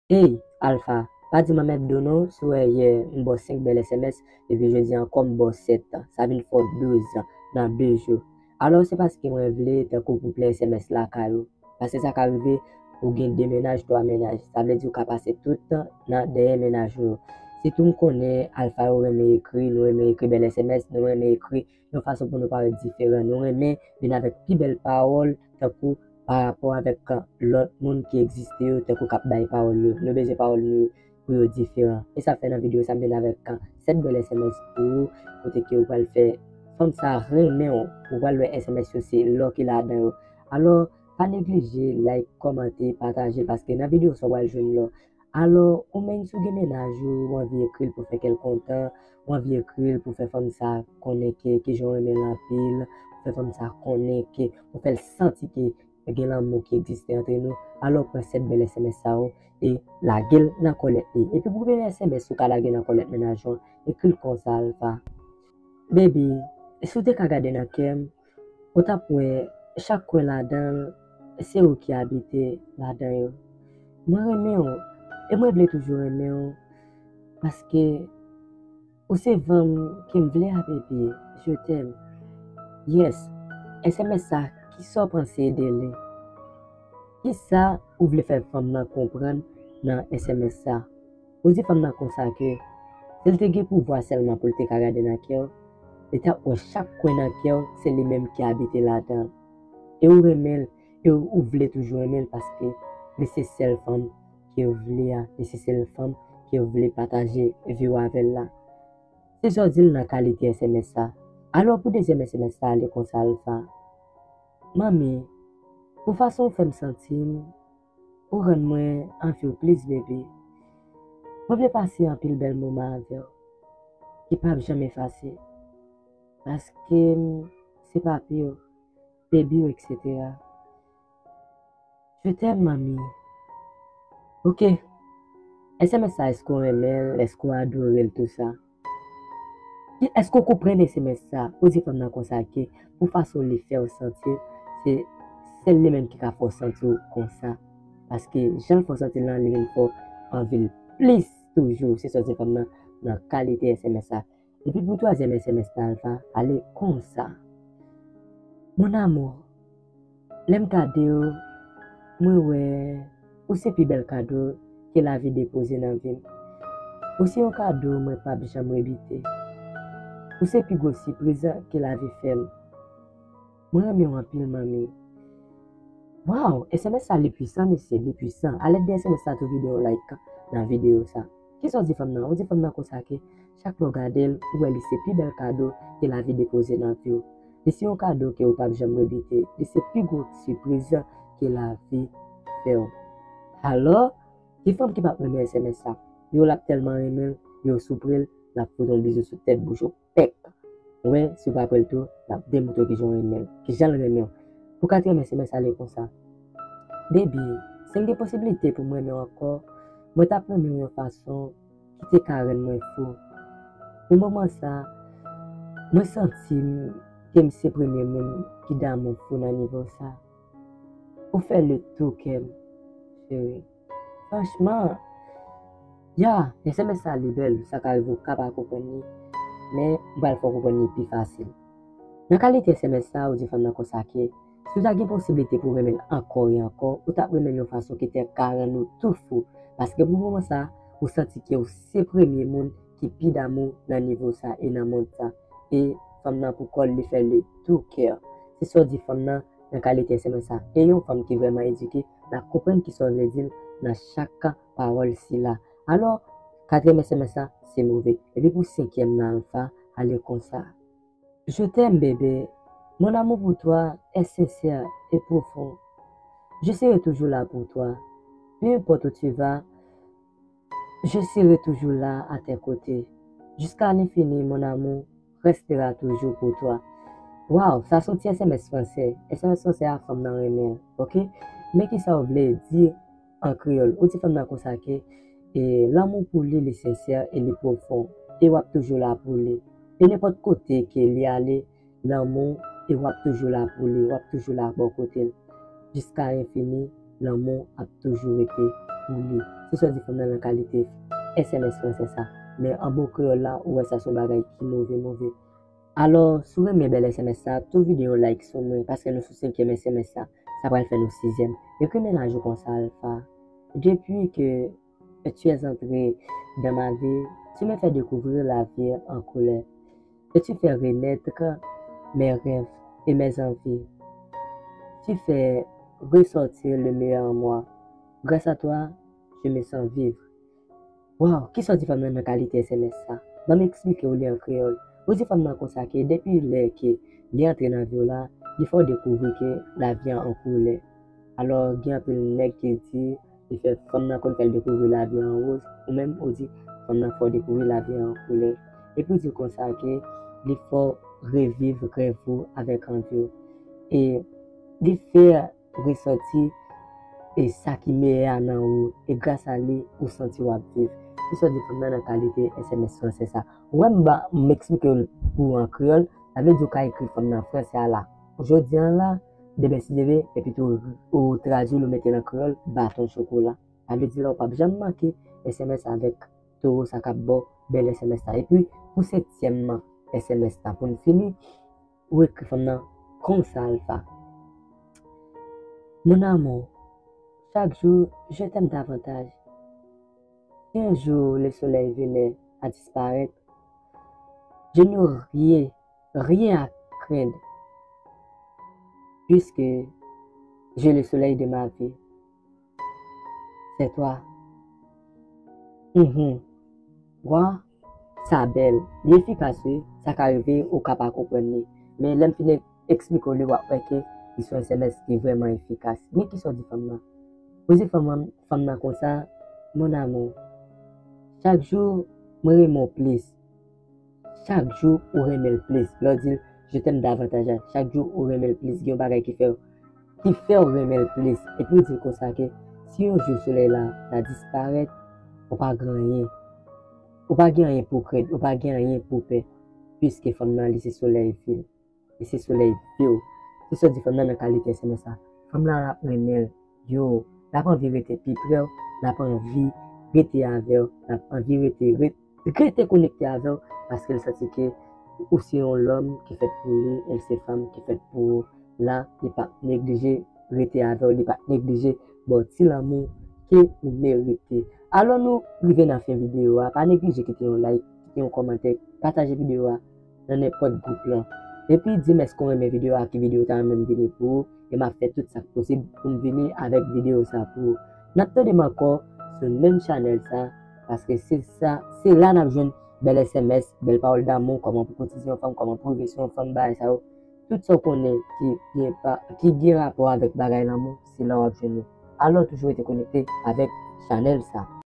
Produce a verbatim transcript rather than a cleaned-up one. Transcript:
Ey, Alpha, pa di m anmèt do non, si w wè yè m ba w senk bèl S M S, epi jodi ankò m ba w sèt, sa vin fè w douz nan de jou. Alò, se paske mwen vle tankou pou plen S M S lakay ou. Paske sa ka rive, ou gen de mennaj, twa mennaj. Sa vle di ou ka pase tout tan nan dèyè mennaj ou yo. Sitou m konnen Alpha yo renmen ekri, nou renmen ekri bèl S M S, nou renmen ekri yon fason pou nou parèt diferan. Nou renmen vin avèk pi bèl pawòl, tankou pa rapò avèk lòt moun ki egziste yo, tankou k ap bay pawòl yo. Nou bezwen pawòl nou yo pou yo diferan. E sa fè nan videyo sa m vin avèk sèt bèl S M S pou ou, kote ke ou pral fè fanm sa renmen w. Ou pral wè S M S yo se lò ki ladan yo. Alò, pa neglije like, kòmante, pataje, paske nan videyo sa w pral jwenn lò. Alò, ou menm si w gen mennaj ou, ou anvi ekri l pou fè kè l kontan, ou anvi ekri l pou fè fanm sa konnen ke, ke jan w renmen l anpil, pou fè fanm sa konnen ke, pou fè l santi ke gen lanmou ki egziste antre nou, alò pran sèt bèl S M S sa yo e lage l nan kòlèt li. Epi pou premye S M S ou ka lage nan kòlèt mennaj ou an, ekri l konsa, Alpha. Baby, si w te ka gade nan kè m, ou t ap wè chak kwen ladan l, se ou ki abite ladan yo. Mwen renmen w, e mwen vle toujou renmen w, paske ou se fanm ke m vle a, baby. Je t'aime. Yes, S M S sa, kisa w panse de li? Kisa ou vle fè fanm nan konprann nan S M S sa? Ou di fanm nan konsa ke si l te gen pouvwa sèlman pou l te ka gade nan kè w, li t ap wè chak kwen nan kè w, se li menm ki abite ladan l. E ou renmen l, e ou vle toujou renmen l paske li se sèl fanm ke w vle a, li se sèl fanm ke w vle pataje vi w avè l la. Se sa w di l nan kalite S M S sa. Alò pou dezyèm S M S sa, li konsa, Alpha. Manmi, pou fason w fè m santi m, ou rann mwen anvi w plis, baby. Mwen vle pase anpil bèl moman avè w, ki p ap janm efase. Paske m se papi w, baby w, etsetera. Je t'aime, manmi. Ok. S M S sa, èske w renmen l? Èske w adore l, tou sa? Ki, èske w konprann S M S sa? Ou di fanm nan konsa ke pou fason li fè w santi, se sèl li menm ki ka fè w santi w konsa. Paske jan l fè w santi l lan, li vin fè w anvi l plis toujou. Se sa w di fanm nan, nan kalite S M S sa. Epi pou twazyèm S M S la, Alpha, ale konsa. Mon amour, lè m gade w, mwen wè ou se pi bèl kado ke lavi depoze nan vi m. Ou se yon kado mwen p ap janm rebite. Ou se pi gwo sipriz ke lavi fè m. Mwen renmen w anpil, manmi. Waw, S M S sa li pwisan, mesye, li pwisan. A lèd de S M S sa, tou vide yon like nan videyo sa. Kisa w di fanm nan? Ou di fanm nan konsa ke chak lè w gade l, ou wè li se pi bèl kado ke lavi depoze nan vi w. Li se yon kado ke ou p ap janm rebite. Li se pi gwo sipriz ke lavi fè w. Alò, ki fanm ki p ap renmen S M S sa? Yo l ap tèlman renmen l, yo sou pre l, l ap fout yon bizou sou tèt bouch ou. Pèk. Ou wè, si w pa kwè l tou, l ap demontre w kijan w renmen l, kijan l renmen w. Pou katriyèm S M S la, li konsa. Baby, si m gen posiblite pou m renmen w ankò, mwen t ap renmen w yon fason ki te ka rann mwen fou. Pou moman sa, mwen santi m ke m se premye moun ki damou fou nan nivo sa. Ou fè le tou kè m, cheri. Franchman, ya, S M S sa li bèl, sa ka rive w ka pa konprann li, men m pral fè w konprann li pi fasil. Nan kalite S M S sa, ou di fanm nan konsa ke, si w ta gen posiblite pou w renmen l ankò e ankò, ou t ap renmen l yon fason ki te ka rann ou tou fou, paske pou moman sa, ou santi ke w se premye moun ki pi damou nan nivo sa e nan mond sa. E fanm nan pou kò l, li fè le tou kè. Se sa w di fanm nan, nan kalite S M S sa. E yon fanm ki vrèman edike, l ap konprann kisa w vle di l nan chak pawòl sila. Alò, katriyèm S M S sa, se move. Epi pou senkyèm nan, Alpha, ale konsa. Je t'aime, bébé. Mon amour pour toi est sincère et profond. Je serai toujours là pour toi. Peu importe où tu vas, je serai toujours là à tes côtés. Jusqu'à l'infini, mon amour restera toujours pour toi. Waw, sa se yon ti S M S fransè. S M S fransè a, fanm nan renmen l, oke? Men kisa w vle di an kreyòl? Ou di fanm nan konsa ke, e, lanmou pou li, li sensè e li pwofon. E w ap toujou la pou li. E nenpòt kote ke li ale, lanmou, e w ap toujou la pou li, w ap toujou la bò kote l. Jiska enfini, lanmou ap toujou rete pou li. Se sa w di fanm nan nan kalite S M S fransè sa. Men an bon kreyòl la, ou wè sa se yon bagay ki move, move. Alò, si w renmen bèl S M S sa, tou vide yon like sou mwen, paske nou sou senkyèm S M S sa, sa pral fè nou sizyèm. Ekri mennaj ou konsa, Alpha. Depuis que tu es entré dans ma vie, tu me fais découvrir la vie en couleur. Et tu fais renaître mes rêves et mes envies. Tu fais ressortir le meilleur en moi. Grâce à toi, je me sens vivre. Waw, kisa w di fanm nan nan kalite S M S sa? Ban m eksplike w li an kreyòl. Ou di fanm nan konsa ke depi lè ke li antre nan vi w la, li fè w dekouvri ke lavi a an koulè. Alò, gen anpil nèg ki di li fè fanm nan konn fè l dekouvri lavi a an woz, ou menm ou di fanm nan fè w dekouvri lavi a an koulè. Epi w di l konsa ke li fè w reviv rèv ou avèk anvi w. E li fè resòti e sa ki meyè a nan ou, e gras a li, ou santi w ap viv. Kisa w di fanm nan nan kalite S M S fransè sa? Ou wè m ba, m eksplike w l pou ou an kreyòl, sa vle di w ka ekri fanm nan fransè a la. Jodi a la, demen si Dye vle, epi tou ou tradui l, ou mete l an kreyòl, baton chokola. Sa vle di la, ou p ap janm manke S M S avèk towo sa k ap ba w bèl S M S la. Epi, pou setyèm S M S la, pou n fini, ou ekri fanm nan konsa, Alpha. Mon amour, chaque jour, je t'aime davantage. Si un jour le soleil venait à disparaître, je n'aurais rien, rien à craindre, puisque j'ai le soleil de ma vie. C'est toi. Mhm. Wa, sa bèl. Li efikas, wi. Sa ka rive, ou ka pa konprann li. Men lè m fin eksplike w li, w ap wè ke li se yon S M S ki vrèman efikas. Men kisa w di fanm nan? Ou di fanm nan, fanm nan konsa, mon amour, chak jou, mwen renmen w plis. Chak jou, ou renmen l plis. Lè w di l, je t'aime davantage, chak jou, ou renmen l plis. Gen yon bagay ki fè w ki fè w renmen l plis. Epi w di l konsa ke si yon jou solèy la ta disparèt, ou pa gen anyen. Ou pa gen anyen pou w krent, ou pa gen anyen pou w pè. Piske fanm nan, li se solèy vi l. Li se solèy vi w. Se sa w di fanm nan nan kalite S M S la. Fanm nan ap renmen l. Yo, l ap anvi rete pi pre w, l ap anvi rete avè w, l ap anvi rete, rete, rete konekte avè w, paske l santi ke ou se yon lòm ki fèt pou li, e l se fanm ki fèt pou ou. La, li p ap neglije rete avè w, li p ap neglije ba w ti lanmou ke ou merite. Alò, nou rive nan fen videyo a. Pa neglije kite yon like, kite yon kòmantè, pataje videyo a nan nenpòt gwoup lan. Epi di m èske w renmen videyo a, ki videyo w ta renmen m vini pou ou, e m ap fè tout sa k posib pou m vini avèk videyo sa pou ou. N ap tande m ankò sou menm chanèl sa, paske se sa, se la n ap jwenn bèl S M S, bèl pawòl damou, kòman pou koutize yon fanm, kòman pou rive sou yon fanm, bagay sa yo. Tout sa w konnen ki gen pa, ki gen rapò avèk bagay lanmou, se la w ap jwenn yo. Alò, toujou rete konekte avèk chanèl sa.